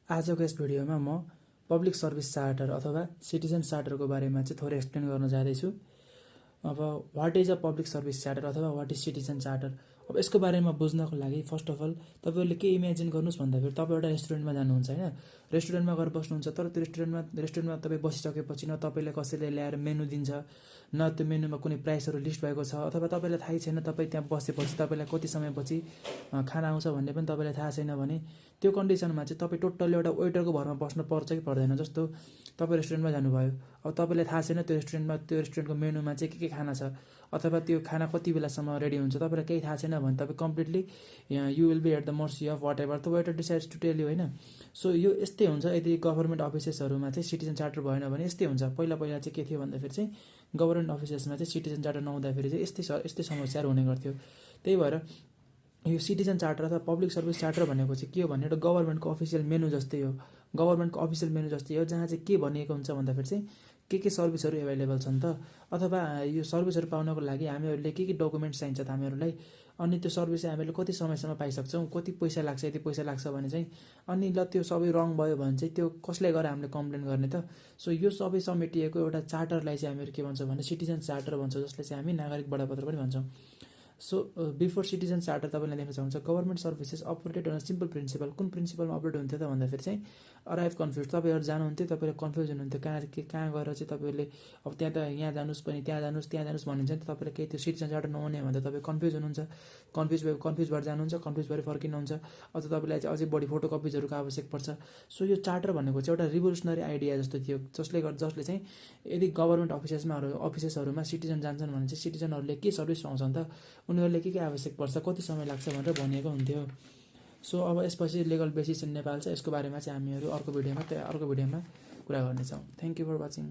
आजको यस भिडियोमा म पब्लिक सर्भिस चार्टर अथवा सिटिजन चार्टरको बारेमा चाहिँ थोरै एक्सप्लेन गर्न जाँदैछु। अब what is a public service charter अथवा वाट इज सिटिजन चार्टर। अब यसको बारेमा बुझ्नको लागि फर्स्ट अफ अल तपाईँहरूले के इमेजिन गर्नुहोस् भन्दाखेरि तपाईँ एउटा रेस्टुरेन्टमा जानुहुन्छ होइन, रेस्टुरेन्टमा गएर बस्नुहुन्छ, तर त्यो रेस्टुरेन्टमा तपाईँ बसिसकेपछि न तपाईँलाई कसैले ल्याएर मेनु दिन्छ, न त्यो मेनुमा कुनै प्राइसहरू लिस्ट भएको छ, अथवा तपाईँलाई थाहै छैन तपाईँ त्यहाँ बसेपछि तपाईँलाई कति समयपछि खाना आउँछ भन्ने पनि तपाईँलाई थाहा छैन भने त्यो कन्डिसनमा चाहिँ तपाईँ टोटल्ली एउटा वेटरको भरमा बस्नु पर्छ कि पर्दैन। जस्तो तपाईँ रेस्टुरेन्टमा जानुभयो, अब तपाईँलाई थाहा छैन त्यो रेस्टुरेन्टको मेनुमा चाहिँ के खाना छ, अथवा त्यो खाना कति बेलासम्म रेडी हुन्छ, तपाईँलाई केही थाहा छैन भने तपाईँ completely you will be at the mercy of whatever the waiter decides to tell you होइन। सो यो यस्तै हुन्छ यदि गभर्मेन्ट अफिसेसहरूमा चाहिँ सिटिजन चार्टर भएन भने यस्तै हुन्छ। पहिला चाहिँ के थियो भन्दाखेरि चाहिँ गभर्मेन्ट अफिसेसमा चाहिँ सिटिजन चार्टर नहुँदाखेरि चाहिँ यस्तै समस्याहरू हुने गर्थ्यो। त्यही भएर यो सिटिजन चार्टर अथवा पब्लिक सर्भिस चार्टर भनेको चाहिँ के हो भने एउटा गभर्मेन्टको अफिसियल मेनु जस्तै हो, गभर्मेन्टको अफिसियल मेनु जस्तै हो, जहाँ चाहिँ के भनिएको हुन्छ भन्दाखेरि चाहिँ के सर्भिसहरू एभाइलेबल छन् त, अथवा यो सर्भिसहरू पाउनको लागि हामीहरूले के डकुमेन्ट्स चाहिन्छ त हामीहरूलाई, अनि त्यो सर्भिस चाहिँ हामीले कति समयसम्म पाइसक्छौँ, कति पैसा लाग्छ, यदि पैसा लाग्छ भने चाहिँ, अनि ल त्यो सबै रङ भयो भने चाहिँ त्यो कसले गएर हामीले कम्प्लेन गर्ने त। सो यो सबै समेटिएको एउटा चार्टरलाई चाहिँ हामीहरू के भन्छौँ भने सिटिजन चार्टर भन्छौँ, जसले चाहिँ हामी नागरिक बडापत्र पनि भन्छौँ। सो बिफोर सिटिजन चार्टर तपाईँले देख्न सक्नुहुन्छ government services operated on simple principle. कुन प्रिन्सिपलमा अपरेट हुन्थ्यो त भन्दाखेरि चाहिँ अराइभ कन्फ्युज, तपाईँहरू जानुहुन्थ्यो, तपाईँले कन्फ्युज हुनुहुन्थ्यो कहाँ गएर चाहिँ तपाईँले अब त्यहाँ त यहाँ जानुहोस् पनि त्यहाँ जानुहोस् भनिन्छ नि त, तपाईँले केही त्यो सिटिजन चार्टर नहुने भन्दा तपाईँ कन्फ्युज हुनुहुन्छ, कन्फ्युज भएर जानुहुन्छ, कन्फ्युज भएर फर्किनुहुन्छ, अझ तपाईँलाई चाहिँ अझै बढी फोटोकपिजहरूको आवश्यक पर्छ। सो यो चार्टर भनेको चाहिँ एउटा रिभोल्युसनरी आइडिया जस्तो थियो, जसले चाहिँ यदि गभर्मेन्ट अफिसेसहरूमा सिटिजन जान्छन् भने चाहिँ सिटिजनहरूले के सर्भिस पाउँछन् त, उनीहरूले के आवश्यक पर्छ, कति समय लाग्छ भनेर भनिएको हुन्थ्यो। सो अब यसपछि लिगल बेसिस इन नेपाल छ, यसको बारेमा चाहिँ हामीहरू अर्को भिडियोमा कुरा गर्नेछौँ। Thank you for watching.